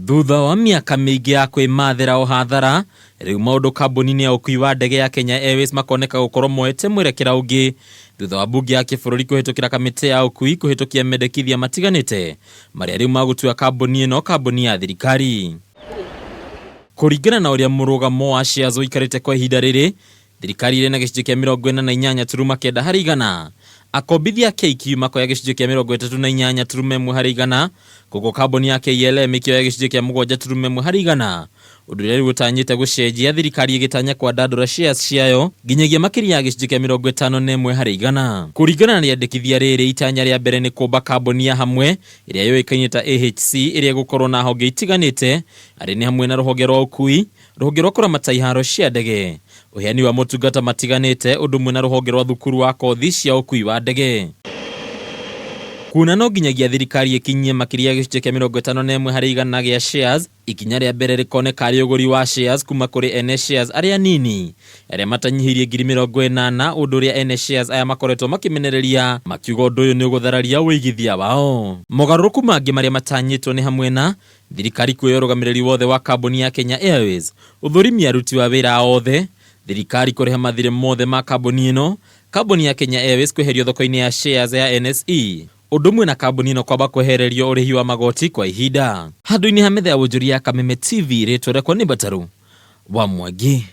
Thutha wa mĩaka mĩingĩ ya kwĩmathĩra o hathara, rĩu maũndũ kambuni-inĩ ya ũkui wa ndege ya Kenya Airways makoneka gũkorwo moete mwerekera ũngĩ thutha wa mbunge ya kĩbũrũri kũhĩtũkĩra kamĩtĩ ya ũkui kũhĩtũkia mendekithia matiganĩte marĩa rĩu magũtua kambuni ĩno kambuni ya thirikari. Kũringana na ũrĩa mũrũgamo wa shares ũikarĩte kwa ihinda rĩrĩ, Thirikari ĩrĩ na gĩcunjĩ kĩa 48 turuma kenda harĩ igana, akombithia a KQ makoya gĩcunjĩ kĩa 38 turuma ĩmwe harĩ igana, koguo kambuni ya KLM ĩkĩoya gĩcunjĩ kĩa 7 turuma ĩmwe harĩ igana, ũndũ ũrĩa rĩu ũtanyĩte gũcenjia thirikari ĩgĩtanya kwandandũra shares ciayo nginyagia makĩria ya gĩcunjĩ kĩa 51 harĩ igana. Kũringana na rĩandĩkithia rĩrĩ, itanya rĩa mbere nĩ kũmba kambuni ya hamwe ĩrĩa yũĩkaine ta AHC ĩrĩa ĩgũkorwo na honge itiganĩte arĩ nĩ hamwe na rũhonge rwa ũkui, Rũhonge rwa kũramata iharo cia ndege, ũheani wa motungata matiganĩte ũndũ ũmwe na rũhonge rwa thukuru wa kothi cia ũkui wa ndege. Kuona no nginyagia thirikari ĩkinyie makĩria ya gĩcunjĩ kĩa 51 harĩ igana gĩa shares, ikinya rĩa mbere rĩkoneka arĩ ũgũri wa shares kuma kũrĩ ene shares arĩa anini arĩa matanyihĩirie 80,000, ũndũ ũrĩa ene shares aya makoretwo makĩmenereria makiuga ũndũ ũyũ nĩ ũgũthararia ũigithia wao. Mogarũrũku mangĩ marĩa matanyĩtwo nĩ hamwe na Thirikari kuoya ũrũgamĩrĩri wothe wa kambuni ya Kenya Airways, ũthũrimi aruti wa wĩra othe, thirikari kũrĩha mathirĩ mothe ma kambuni ĩno, kambuni ya Kenya Airways kweherio thoko-inĩ ya shares ya NSE, ũndũ ũmwe na kambuni ĩno kwamba kwehererio ũrĩhi wa magoti kwa ihinda. Handũ-inĩ ha metha ya wonjoria ya Kameme TV, rĩtwa rĩakwa nĩ Mbatarũ wa Mwangi.